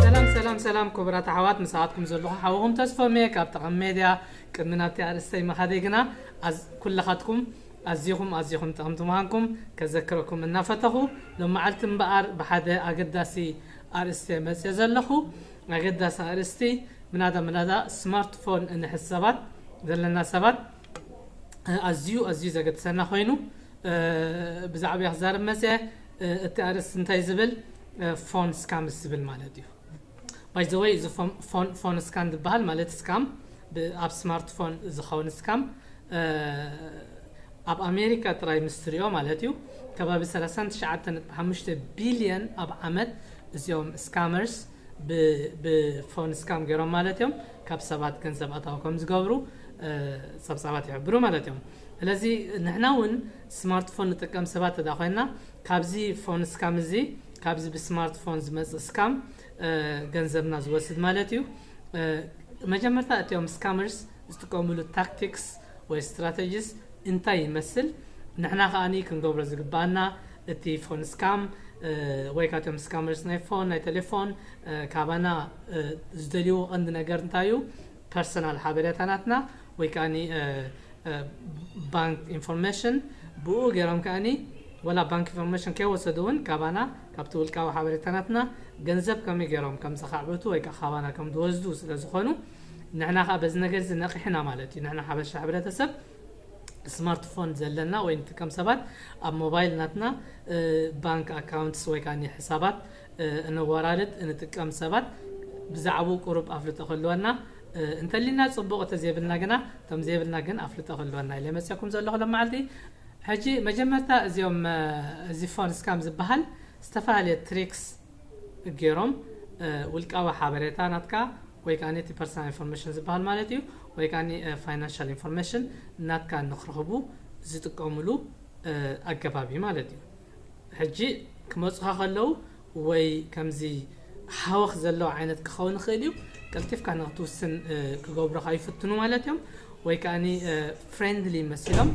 ሰላም ሰላም ሰላም ክቡራት ኣሕዋት፣ ምሳኻትኩም ዘለኹ ሓውኹም ተስፎ ሜ ካብ ጠቐም ሜድያ። ቅድሚ ናብቲ ኣርእስተይ ምኻደይ ግና ኣዝ- ኩልኻትኩም ኣዚኹም ኣዚኹም ጠቐምቲ ምዃንኩም ከዘክረኩም እናፈተኹ፣ ሎም መዓልቲ እምበኣር ብሓደ ኣገዳሲ ኣርእስቲ መፅየ ዘለኹ። ኣገዳሲ ኣርእስቲ ምናዳ ምናዳ ስማርትፎን እንሕዝ ሰባት ዘለና ሰባት ኣዝዩ ኣዝዩ ዘገድሰና ኮይኑ ብዛዕባ ክዛረብ መፅየ። እቲ ኣርእስቲ እንታይ ዝብል? ፎን ስካምስ ዝብል ማለት እዩ። ባይ ዘ ወይ እዚ ፎን ስካም ዝበሃል ማለት ስካም ኣብ ስማርትፎን ዝኸውን ስካም ኣብ ኣሜሪካ ጥራይ ምስ ትሪኦ ማለት እዩ ከባቢ ሰላሳን ትሽዓተን ነጥቢ ሓሙሽተ ቢልዮን ኣብ ዓመት እዚኦም ስካመርስ ብፎን ስካም ገይሮም ማለት እዮም ካብ ሰባት ገንዘብ ኣታዊ ከም ዝገብሩ ፀብፃባት ይሕብሩ ማለት እዮም። ስለዚ ንሕና እውን ስማርትፎን ንጥቀም ሰባት እዳ ኮይና ካብዚ ፎን ስካም እዚ ካብዚ ብስማርትፎን ዝመፅእ ስካም ገንዘብና ዝወስድ ማለት እዩ። መጀመርታ እቲኦም ስካመርስ ዝጥቀምሉ ታክቲክስ ወይ ስትራተጂስ እንታይ ይመስል? ንሕና ከኣ ክንገብሮ ዝግባኣና እቲ ፎን ስካም ወይ ካቶም ስካመርስ ናይ ፎን ናይ ቴሌፎን ካባና ዝደልይዎ ቀንዲ ነገር እንታይ እዩ? ፐርሰናል ሓበሬታ ናትና ወይ ከዓ ባንክ ኢንፎርሜሽን ብኡ ገይሮም ከኣኒ ወላ ባንክ ኢንፎርሜሽን ከይወሰዱ እውን ካባና ካብቲ ውልቃዊ ሓበሬታናትና ገንዘብ ከመይ ገይሮም ከም ዘኻዕብቱ ወይ ከዓ ካባና ከም ዝወስዱ ስለ ዝኾኑ ንሕና ከዓ በዚ ነገር እዚ ነቂሕና ማለት እዩ። ንሕና ሓበሻ ሕብረተሰብ ስማርትፎን ዘለና ወይ ንጥቀም ሰባት ኣብ ሞባይል ናትና ባንክ ኣካውንትስ ወይ ከዓ ሕሳባት እነወራርድ እንጥቀም ሰባት ብዛዕባኡ ቁሩብ ኣፍልጦ ክህልወና እንተሊና ፅቡቕ፣ እተዘይብልና ግና እቶም ዘይብልና ግን ኣፍልጦ ክህልወና ኢለ መፅኩም ዘለኹ ሎም መዓልቲ። ሕጂ መጀመርታ እዚኦም እዚ ፎን ስካም ዝበሃል ዝተፈላለየ ትሪክስ ገይሮም ውልቃዊ ሓበሬታ ናትካ ወይ ከዓ እቲ ፐርሰናል ኢንፎርሜሽን ዝበሃል ማለት እዩ ወይ ከዓ ፋይናንሻል ኢንፎርሜሽን ናትካ ንክረኽቡ ዝጥቀምሉ ኣገባብ እዩ ማለት እዩ። ሕጂ ክመፁኻ ከለዉ ወይ ከምዚ ሃወኽ ዘለዎ ዓይነት ክኸውን ይኽእል እዩ። ቀልጢፍካ ንክትውስን ክገብሩኻ ይፍትኑ ማለት እዮም። ወይ ከዓ ፍሬንድሊ መሲሎም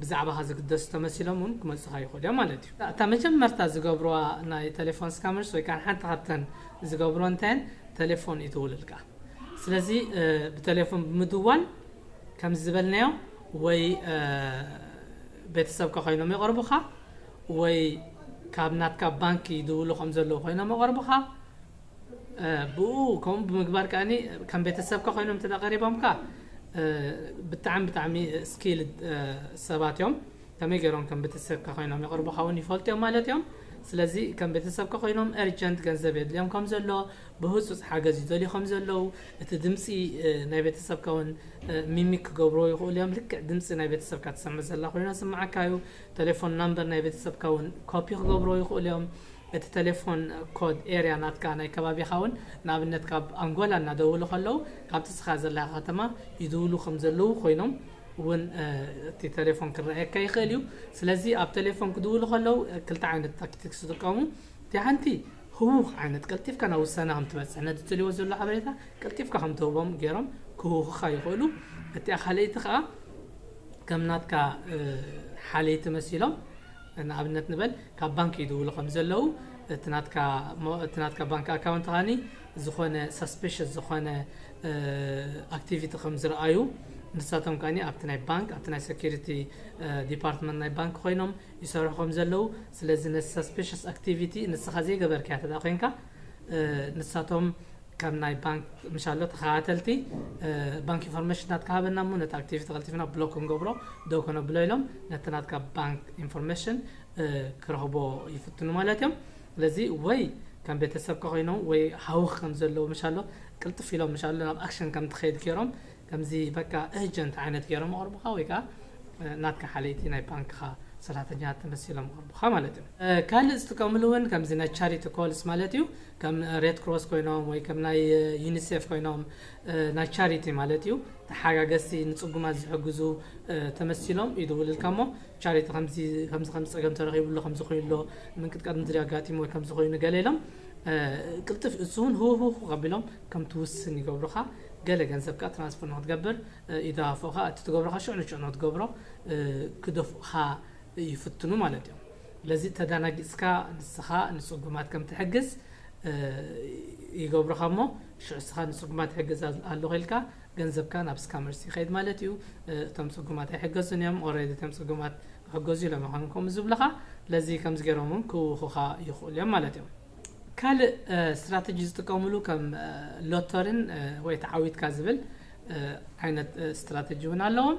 ብዛዕባኻ ዝግደሱ ተመሲሎም እውን ክመፁኻ ይኽእሉ እዮም ማለት እዩ። እታ መጀመርታ ዝገብሩዋ ናይ ቴሌፎን ስካመርስ ወይ ከዓ ሓንቲ ካብተን ዝገብሩዋ እንታይን ቴሌፎን እዩ ትውልልካ። ስለዚ ብቴሌፎን ብምድዋል ከምዚ ዝበልናዮ ወይ ቤተሰብካ ኮይኖም የቕርቡኻ ወይ ካብ ናትካ ባንክ ይድውሉ ከም ዘለዉ ኮይኖም የቕርቡኻ። ብኡ ከምኡ ብምግባር ከኣኒ ከም ቤተሰብካ ኮይኖም እንተ ቀሪቦምካ ብጣዕሚ ብጣዕሚ ስኪል ሰባት እዮም። ከመይ ገይሮም ከም ቤተሰብካ ኮይኖም የቕርቡኻ እውን ይፈልጡ እዮም ማለት እዮም። ስለዚ ከም ቤተሰብካ ኮይኖም ኤርጀንት ገንዘብ የድልዮም ከም ዘሎ ብህፁፅ ሓገዝ ይደልዩ ከም ዘለዉ እቲ ድምፂ ናይ ቤተሰብካ እውን ሚሚክ ክገብርዎ ይኽእሉ እዮም። ልክዕ ድምፂ ናይ ቤተሰብካ ትሰምዕ ዘላ ኮይኖ ስምዓካ እዩ። ቴሌፎን ናምበር ናይ ቤተሰብካ እውን ኮፒ ክገብርዎ ይኽእሉ እዮም። እቲ ቴሌፎን ኮድ ኤርያ ናትካ ናይ ከባቢኻ እውን ንኣብነት ካብ ኣንጎላ እናደውሉ ከለዉ ካብቲ ስኻ ዘለካ ከተማ ይድውሉ ከም ዘለዉ ኮይኖም እውን እቲ ቴሌፎን ክረኣየካ ይኽእል እዩ። ስለዚ ኣብ ቴሌፎን ክድውሉ ከለዉ ክልተ ዓይነት ታክቲክስ ዝጥቀሙ። እቲ ሓንቲ ህዉኽ ዓይነት ቀልጢፍካ ናብ ውሳነ ከም ትበፅሕ ነቲ ትልዎ ዘሎ ሓበሬታ ቀልጢፍካ ከም ትህቦም ገይሮም ክህውኹኻ ይኽእሉ። እቲኣ ካልኣይቲ ከዓ ከም ናትካ ሓለይቲ መሲሎም ንኣብነት ንበል ካብ ባንክ ይድውሉ ከም ዘለዉ እቲ ናትካ ባንክ ኣካውንት ኻኒ ዝኾነ ሳስፔሽስ ዝኾነ ኣክቲቪቲ ከም ዝረኣዩ ንሳቶም ከኒ ኣብቲ ናይ ባንክ ኣብቲ ናይ ሴኪሪቲ ዲፓርትመንት ናይ ባንክ ኮይኖም ይሰርሑ ከም ዘለዉ ስለዚ ነዚ ሳስፔሽስ ኣክቲቪቲ ንስኻ ዘይገበርካያ ተዳ ኮይንካ ንሳቶም ከም ናይ ባንክ ምሻሎ ተኸታተልቲ ባንክ ኢንፎርሜሽን ናትካ ሃበና እሞ ነቲ ኣክቲቪቲ ቀልጢፍና ብሎክ ክንገብሮ ደው ከነብሎ ኢሎም ነቲ ናትካ ባንክ ኢንፎርሜሽን ክረኽቦ ይፍትኑ ማለት እዮም። ስለዚ ወይ ከም ቤተሰብካ ኮይኖም ወይ ሃውኽ ከም ዘለዉ ምሻሎ ቅልጥፍ ኢሎም ምሻሎ ናብ ኣክሽን ከም ትኸይድ ገይሮም ከምዚ በቃ ኤጀንት ዓይነት ገይሮም ኣቕርቡኻ ወይ ከዓ ናትካ ሓለይቲ ናይ ባንክኻ ሰራሕተኛታት ተመሲሎም ኣቕርቡኻ ማለት እዩ። ካልእ ዝጥቀምሉ እውን ከምዚ ናይ ቻሪቲ ኮልስ ማለት እዩ። ከም ሬድ ክሮስ ኮይኖም ወይ ከም ናይ ዩኒሴፍ ኮይኖም ናይ ቻሪቲ ማለት እዩ። ተሓጋገዝቲ ንፅጉማት ዝሕግዙ ተመሲሎም ይድውልልካ እሞ ቻሪቲ ከምዚ ከምዚ ከም ፀገም ተረኺቡሎ ከምዚ ኮይኑሎ ምንቅጥቀጥ ምድሪ ኣጋጢሙ ወይ ከምዚ ኮይኑ ገለ ኢሎም ቅልጥፍ እሱ እውን ህውህው ከቢሎም ከም ትውስን ይገብሩኻ። ገለ ገንዘብ ከዓ ትራንስፈር ንክትገብር፣ እ፣ ይደፋፍኡኻ። እቲ ትገብሮ ከዓ ሽዑ ንሽዑ ንክትገብሮ፣ እ፣ ክደፍኡኻ ይፍትኑ ማለት እዮም። ስለዚ ተዳናጊፅካ ንስኻ ንፅጉማት ከም ትሕግዝ፣ እ፣ ይገብሩኻ እሞ ሽዑ ንስኻ ንፅጉማት ይሕግዝ ኣል-፣ ኣለኹ ኢልካ ገንዘብካ ናብ ስካመርስ ይኸይድ ማለት እዩ። እ፣ እቶም ፅጉማት ኣይሕገዙን እዮም። ኦልሬዲ እቶም ፅጉማት ክሕገዙ ኢሎም ይኾኑ ከምኡ ዝብልኻ። ስለዚ ከምዚ ገይሮም እውን ክውኹኻ ይኽእሉ እዮም ማለት እዮም። ካልእ፣ እ፣ ስትራተጂ ዝጥቀምሉ ከም፣ እ፣ ሎተሪን፣ እ፣ ወይ ተዓዊትካ ዝብል፣ እ፣ ዓይነት፣ እ፣ ስትራተጂ እውን ኣለዎም።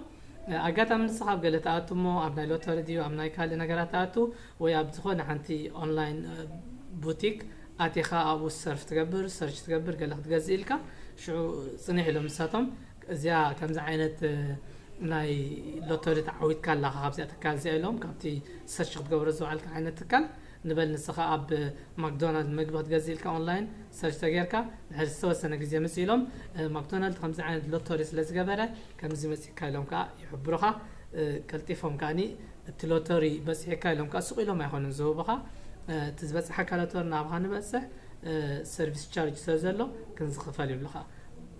እ፣ ኣጋጣሚ ንስኻ ኣብ ገለ ትኣቱ እሞ ኣብ ናይ ሎተሪ ድዩ ኣብ ናይ ካልእ ነገራት ትኣቱ ወይ ኣብ ዝኾነ ሓንቲ ኦንላይን፣ እ፣ ቡቲክ ኣቲኻ ኣብኡ ሰርፍ ትገብር፣ ሰርች ትገብር፣ ገለ ክትገዝእ ኢልካ ሽዑ ጽኒሕ ኢሎም ንሳቶም እዚኣ ከምዚ ዓይነት፣ እ፣ ናይ ሎተሪ ተዓዊትካ ኣለኻ ካብዚኣ ትካል እዚኣ ኢሎም ካብቲ ሰርች ክትገብሮ ዝውዓልካ ዓይነት ትካል ንበል ንስኻ ኣብ ማክዶናልድ ምግቢ ክትገዝእ ኢልካ ኦንላይን ሰርች ተጌርካ ድሕሪ ዝተወሰነ ግዜ ምስ ኢሎም፣ እ፣ ማክዶናልድ ከምዚ ዓይነት ሎተሪ ስለ ዝገበረ ከምዚ መጺእካ ኢሎም ከዓ ይሕብሩኻ። እ፣ ቀልጢፎም ከዓኒ እቲ ሎተሪ በጺሕካ ኢሎም ከዓ ስቕ ኢሎም ኣይኮኑን ዝህቡኻ። እ፣ እቲ ዝበጽሓካ ሎተሪ ናብኻ ንበጽሕ፣ እ፣ ሰርቪስ ቻርጅ ስለ ዘሎ ክንዚ ክፈል ይብሉኻ።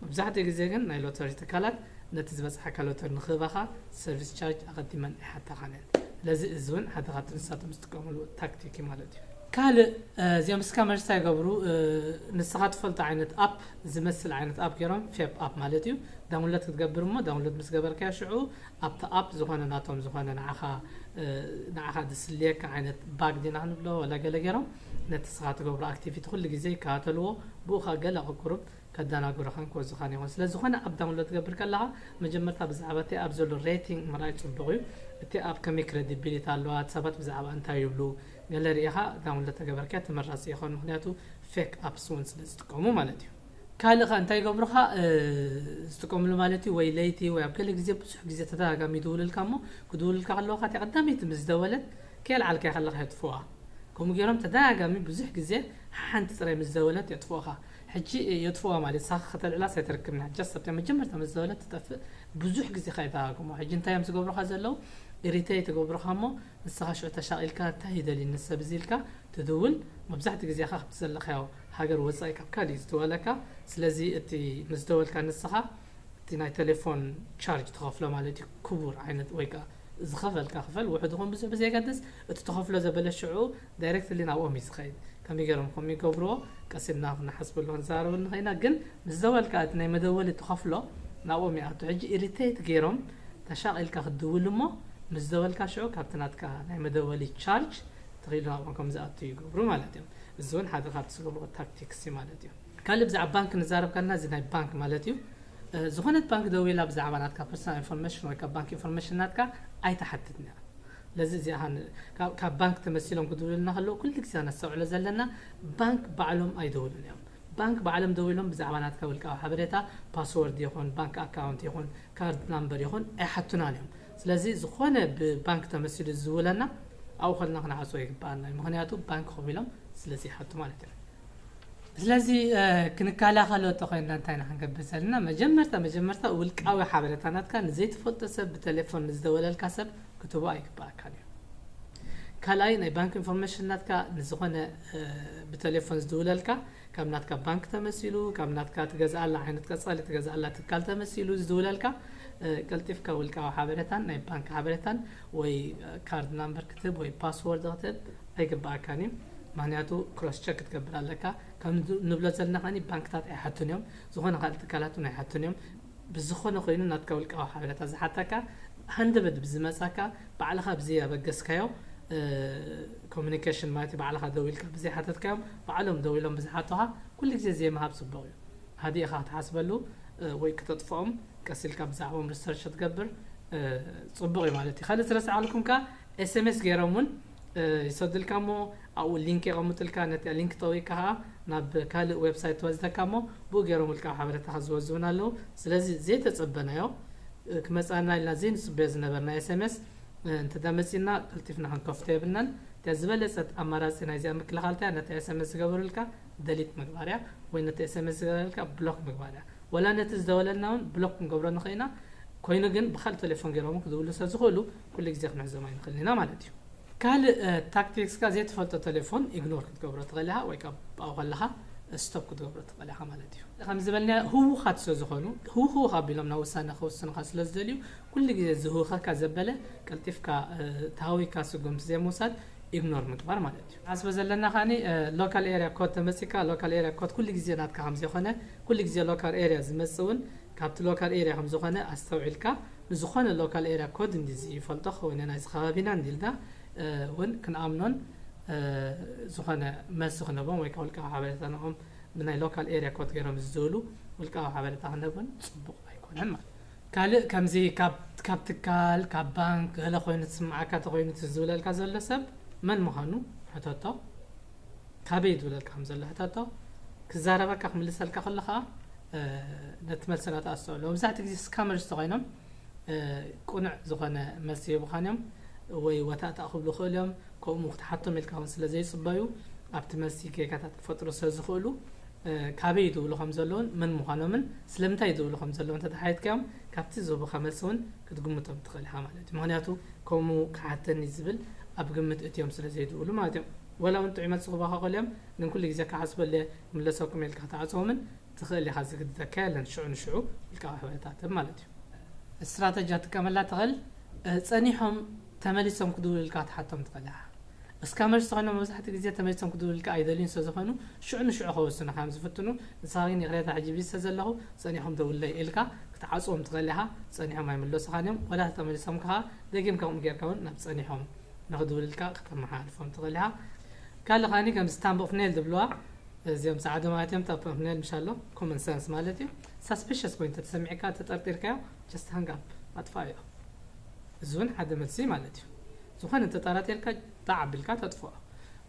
መብዛሕትኡ ግዜ ግን ናይ ሎተሪ ትካላት ነቲ ዝበጽሓካ ሎተሪ ንክህባኻ ሰርቪስ ቻርጅ ኣቐዲመን ኣይሓታኻን እየን። ስለዚ እዚ እውን ሓደ ካብቲ ንሳቶም ዝጥቀምሉ ታክቲክ እዩ ማለት እዩ። ካልእ፣ እ፣ እዚኦም ስካመርስ እንታይ ይገብሩ፣ እ፣ ንስኻ ትፈልጦ ዓይነት ኣፕ ዝመስል ዓይነት ኣፕ ገይሮም፣ ፌፕ ኣፕ ማለት እዩ፣ ዳውንሎድ ክትገብር እሞ ዳውንሎድ ምስ ገበርካዮ ሽዑ ኣብቲ ኣፕ ዝኾነ ናቶም ዝኾነ ንዓኻ፣ እ፣ ንዓኻ ዝስልየካ ዓይነት ባግ ዲና ክንብሎ ወላ ገለ ገይሮም ነቲ ንስኻ ትገብሮ ኣክቲቪቲ ኩሉ ግዜ ይከታተልዎ፣ ብኡ ኸኣ ገለ ቁሩብ ከደናግሩኻን ክወዙኻን ይኾን። ስለ ዝኾነ ኣብ ዳውንሎድ ትገብር ከለኻ መጀመርታ ብዛዕባ እቲ ኣብ ዘሎ ሬቲንግ ምርኣይ ጽቡቕ እዩ። እቲ ኣብ ከመይ ክሬዲቢሊቲ ኣለዋ፣ ሰባት ብዛዕባ እንታይ ይብሉ፣ ገለ ርኢኻ ዳውንሎድ ተገበርካዮ ተመራጺ ይኾን። ምኽንያቱ ፌክ ኣፕስ እውን ስለ ዝጥቀሙ ማለት እዩ። ካልእ ኸ እንታይ ይገብሩኻ፣ እ፣ ዝጥቀምሉ ማለት እዩ፣ ወይ ለይቲ ወይ ኣብ ገለ ግዜ ብዙሕ ግዜ ተደጋጋሚ ይድውሉልካ እሞ ክድውሉልካ ከለዉ ካቲ ቀዳመይቲ ምስ ደወለት ከየልዓልካዮ ከለኻ የጥፍዋ። ከምኡ ገይሮም ተደጋጋሚ ብዙሕ ግዜ ሓንቲ ጥራይ ምስ ደወለት የጥፍኡኻ። ሕጂ የጥፍዋ ማለት ሳኻ ከተልዕላስ ኣይትረክብን። ሕጂ ሰብታ መጀመርታ ምስ ደወለት ትጠፍእ። ብዙሕ ግዜ ከይደጋግሞ። ሕጂ እንታይ እዮም ዝገብሩኻ ዘለዉ? ኢሪቴት ይገብሩኻ እሞ ንስኻ ሽዑ ተሻቒልካ እንታይ ይደልየኒ ሰብ እዚ ኢልካ ትድውል። መብዛሕትኡ ግዜ ኸኣ ካብቲ ዘለኻዮ ሃገር ወጻኢ ካብ ካልእ እዩ ዝድወለካ። ስለዚ እቲ ምስ ደወልካ ንስኻ እቲ ናይ ቴሌፎን ቻርጅ ትኸፍሎ ማለት እዩ። ክቡር ዓይነት ወይ ከኣ ዝኸፈልካ ክፈል ውሑድ ይኹን ብዙሕ ብዘየገድስ እቲ ትኸፍሎ ዘበለ ሽዑ ዳይሬክትሊ ናብኦም እዩ ዝኸይድ። ከመይ ገይሮም ከምኡ ይገብርዎ ቀስ ኢልና ክንሓስበሉ ክንዛረበሉ ንኽእል ኢና። ግን ምስ ደወልካ እቲ ናይ መደወሊ ትኸፍሎ ናብኦም ይኣቱ። ሕጂ ኢሪቴት ገይሮም ተሻቒልካ ክትድውል እሞ ምስ ደወልካ ሽዑ ካብቲ ናትካ ናይ መደወሊ ቻርጅ ተኺሉ ናብኦም ከም ዝኣቱ ይገብሩ ማለት እዮም። እዚ እውን ሓደ ካብቲ ዝገብርዎ ታክቲክስ እዩ ማለት እዩ። ካልእ ብዛዕባ ባንክ ንዛረብ ከለና እዚ ናይ ባንክ ማለት እዩ። እ፣ ዝኾነት ባንክ ደዊላ ብዛዕባ ናትካ ፐርሰናል ኢንፎርሜሽን ወይ ካብ ባንክ ኢንፎርሜሽን ናትካ ኣይትሓትትን እያ። ስለዚ እዚኣ ኻን-፣ ካብ፣ ካብ ባንክ ተመሲሎም ክድውሉልና ከለዉ ኩሉ ግዜ ነስተውዕሎ ዘለና ባንክ ባዕሎም ኣይደውሉን እዮም። ባንክ ባዕሎም ደዊሎም ብዛዕባ ናትካ ውልቃዊ ሓበሬታ ፓስወርድ ይኹን ባንክ ኣካውንት ይኹን ካርድ ናምበር ይኹን ኣይሓቱናን እዮም። ስለዚ ዝኾነ ብባንክ ተመሲሉ ዝዝውለና ኣብኡ ከለና ክንዓጽዎ ይግባኣና እዩ። ምኽንያቱ ባንክ ኮፍ ኢሎም ስለ ዘይሓቱ ማለት እዮም። ስለዚ፣ እ፣ ክንከላኸሎ እንተኾይንና እንታይ ኢና ክንገብር ዘለና? መጀመርታ፣ መጀመርታ ውልቃዊ ሓበሬታ ናትካ ንዘይትፈልጦ ሰብ ብቴሌፎን ንዝደወለልካ ሰብ ክትህቦ ኣይግባኣካን እዩ። ካልኣይ ናይ ባንክ ኢንፎርሜሽን ናትካ ንዝኾነ፣ እ፣ ብቴሌፎን ዝድውለልካ ካብ ናትካ ባንክ ተመሲሉ፣ ካብ ናትካ ትገዝኣላ ዓይነት ቀጻሊ ትገዝኣላ ትካል ተመሲሉ ዝድውለልካ፣ እ፣ ቀልጢፍካ ውልቃዊ ሓበሬታን ናይ ባንክ ሓበሬታን ወይ፣ እ፣ ካርድ ናምበር ክትህብ ወይ ፓስወርድ ክትህብ ኣይግባኣካን እዩ። ምኽንያቱ ክሮስ ቸክ ክትገብር ኣለካ። ከም ንብሎ ዘለና ከኒ ባንክታት ኣይሓቱን እዮም፣ ዝኾነ ካልእ ትካላት እውን ኣይሓቱን እዮም። ብዝኾነ ኮይኑ ናትካ ውልቃዊ ሓበሬታ ዝሓተካ ሃንደበት ብዝመጻካ ባዕልኻ ብዘይ ኣበገስካዮ፣ እ፣ ኮሙኒኬሽን ማለት እዩ፣ ባዕልኻ ደዊልካ ብዘይ ሓተትካዮም ባዕሎም ደዊሎም ብዝሓቱኻ ኩሉ ግዜ ዘይምሃብ ጽቡቕ እዩ። ሃዲእኻ ክትሓስበሉ፣ እ፣ ወይ ክተጥፍኦም ቀስ ኢልካ ብዛዕባኦም ሪሰርች ክትገብር፣ እ፣ ጽቡቕ እዩ ማለት እዩ። ካልእ ዝረስዓልኩም ከኣ ኤስ ኤም ኤስ ገይሮም እውን፣ እ፣ ይሰዱልካ እሞ ኣብኡ ሊንክ የቐምጡልካ። ነቲ ሊንክ ጠዊቅካ ከኣ ናብ ካልእ ዌብሳይት ትወስደካ እሞ ብኡ ገይሮም ውልቃዊ ሓበሬታኻ ዝወዝውን ኣለዉ። ስለዚ ዘይተጸበናዮ፣ እ፣ ክመጻና ኢልና ዘይንጽበዮ ዝነበርና ኤስ ኤም ኤስ፣ እ፣ እንተ መጺና ቀልጢፍና ክንከፍቶ የብልናን። እታ ዝበለጸት ኣማራጺ ናይዚኣ ምክልኻል እንታይ እያ? ነቲ ኤስ ኤም ኤስ ዝገበሩልካ ደሊት ምግባር እያ፣ ወይ ነቲ ኤስ ኤም ኤስ ዝገበረልካ ብሎክ ምግባር እያ። ወላ ነቲ ዝደወለልና እውን ብሎክ ክንገብሮ ንኽእል ኢና። ኮይኑ ግን ብኻልእ ቴሌፎን ገይሮም ክድውሉ ስለ ዝኽእሉ ኩሉ ግዜ ክንሕዞም ኣይንኽእልን ኢና ማለት እዩ። ካልእ፣ እ፣ ታክቲክስ ከኣ ዘይትፈልጦ ቴሌፎን ኢግኖር ክትገብሮ ትኽእል ኢኻ፣ ወይ ከኣ ኣብኡ ከለኻ ስቶፕ ክትገብሮ ትኽእል ኢኻ ማለት እዩ። ከም ዝበልና ህውኻት ስለ ዝኾኑ፣ ህውህው ኣቢሎም ናብ ውሳነ ከውስኑኻ ስለ ዝደልዩ፣ ኩሉ ግዜ ዝህውኸካ ዘበለ ቀልጢፍካ ተሃዊካ ስጉምቲ ዘይምውሳድ፣ ኢግኖር ምግባር ማለት እዩ። ሓስበ ዘለና ከዓኒ ሎካል ኤሪያ ኮድ ተመፂካ፣ ሎካል ኤሪያ ኮድ ኩሉ ግዜ ናትካ ከም ዘይኮነ፣ ኩሉ ግዜ ሎካል ኤሪያ ዝመፅእ እውን ካብቲ ሎካል ኤሪያ ከም ዝኾነ ኣስተውዒልካ፣ ንዝኾነ ሎካል ኤሪያ ኮድ እንዲዚ ይፈልጦ ክኸውን ናይዚ ከባቢና እንዲልና እውን ክንኣምኖን ዝኾነ መልሲ ክነቦም ወይ ከዓ ውልቃዊ ሓበሬታ ንኦም ብናይ ሎካል ኤሪያ ኮድ ገይሮም ዝዝብሉ ውልቃዊ ሓበሬታ ክነቦን ፅቡቕ ኣይኮነን ማለት። ካልእ ከምዚ ካብ ትካል፣ ካብ ባንክ ገለ ኮይኑ ትስምዓካ ተኮይኑ ዝብለልካ ዘሎ ሰብ መን ምዃኑ ሕተቶ። ካበይ ዝብለልካ ከም ዘሎ ሕተቶ። ክዛረበካ ክምልሰልካ ከሎ ከዓ ነቲ መልሲ ናተኣስተውዕሎ። መብዛሕትኡ ግዜ ስካመርስ ተኮይኖም ቁኑዕ ዝኾነ መልሲ ይህቡኻን እዮም ወይ ወታእታእ ክብሉ ይኽእሉ እዮም። ከምኡ ክትሓቶም ኢልካ እውን ስለ ዘይፅበዩ ኣብቲ መልሲ ጌጋታት ክፈጥሩ ስለ ዝኽእሉ ካበይ ዝብሉ ከም ዘለውን መን ምዃኖምን ስለምንታይ ዝብሉ ከም ዘለውን ተተሓየጥካዮም ካብቲ ዝህቡኻ መልሲ እውን ክትግምቶም ትኽእል ኢኻ ማለት እዩ። ምክንያቱ ከምኡ ክሓተኒ ዝብል ኣብ ግምት እትዮም ስለ ዘይድውሉ ማለት እዮም። ወላ እውን ጥዑይ መልሲ ክህቡኻ ይኽእሉ እዮም፣ ግን ኩሉ ግዜ ክሓስበሉ እየ ክምለሰኩም ኢልካ ክትዓፅዎምን ትኽእል ኢኻ። ዝግድደካ የለን። ሽዑ ንሽዑ ውልቃዊ ሓበሬታትን ማለት እዩ። ስትራተጂ ትጥቀመላ ትኽእል። ጸኒሖም ተመሊሶም ክድውሉልካ ትሓቶም ትኽእል ኢኻ። እስካመርስ ዝኾነ መብዛሕትኡ ግዜ ተመሊሶም ክድውሉልካ ኣይደልዩን ስለ ዝኾኑ ሽዑ ንሽዑ ከወስኑኻ እዮም ዝፍትኑ። ንስኻ ግን ይቕሬታ ሕጂ ቢዚ ስለ ዘለኹ ጸኒሖም ደውለይ ኢልካ ክትዓጽዎም ትኽእል ኢኻ። ጸኒሖም ኣይምለሱኻን እዮም። ወላ ተመሊሶም ከኣ ደጊምካ ከምኡ ጌርካ እውን ናብ ጸኒሖም ንኽድውሉልካ ከተመሓላልፎም ትኽእል ኢኻ። ካልእ ከኣኒ ከም ስታምፕ ኦፍ ኔል ዝብልዋ እዚኦም ጸዓዱ ማለት እዮም። ታምፕ ኦፍ ኔል ምሽ ኣሎ ኮመን ሰንስ ማለት እዩ። ሳስፒሸስ ኮይኑ ተተሰሚዕካ ተጠርጢርካዮ ጀስት ሃንግ ኣፕ ኣጥፋእዮ። እዚ እውን ሓደ መልሲ ማለት እዩ። ዝኾነ ተጠራጢርካ ጣዕ ኣቢልካ ተጥፍኦ።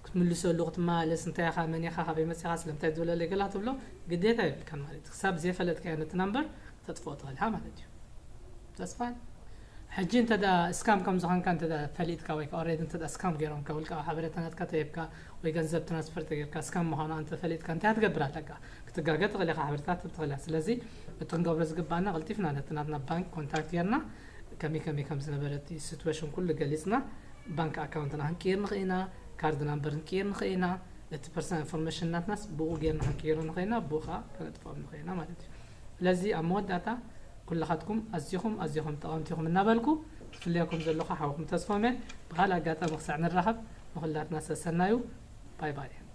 ክትምልሰሉ ክትመላለስ እንታይ ኢኻ መን ኢኻ ካበይ መጺኻ ስለምንታይ ዝበለለይ ገላ ትብሎ ግዴታ የብልካን ማለት እዩ። ክሳብ ዘይፈለጥካዮ ነቲ ናምበር ተጥፍኦ ትኽእል ኢኻ ማለት እዩ። ተስፋን ሕጂ እንተ ደኣ ስካም ከም ዝኾንካ እንተ ደኣ ፈሊጥካ ወይ ከዓ ኦልሬዲ እንተ ደኣ ስካም ገይሮምካ ውልቃዊ ሓበሬታ ናትካ ተሂብካ ወይ ገንዘብ ትራንስፈር ተገይርካ ስካም ምዃኑ እንተ ፈሊጥካ እንታይ ክትገብር ኣለካ? ክትጋገ ትኽእል ኢኻ፣ ሓበሬታ ክትህብ ትኽእል ኢኻ። ስለዚ እቲ ክንገብሮ ዝግባኣና ቀልጢፍና ነቲ ናትና ባንክ ኮንታክት ጌርና ከመይ ከመይ ከም ዝነበረ እቲ ሲትዌሽን ኩሉ ገሊጽና ባንክ ኣካውንትና ክንቅይር ንኽእል ኢና፣ ካርድ ናምበር ክንቅይር ንኽእል ኢና። እቲ ፐርሰናል ኢንፎርሜሽን ናትናስ ብኡ ጌርና ክንቅይሮ ንኽእል ኢና፣ ብኡ ከዓ ከነጥፍኦም ንኽእል ኢና ማለት እዩ። ስለዚ ኣብ መወዳእታ ኩልኻትኩም ኣዚኹም ኣዚኹም ጠቐምቲ ኢኹም እናበልኩ ክፍለየኩም ዘለኹ ሓውኩም ተስፎም እየ። ብኻልእ ኣጋጣሚ ክሳዕ ንራኸብ ንኹላትና ሰሰናዩ። ባይ ባይ።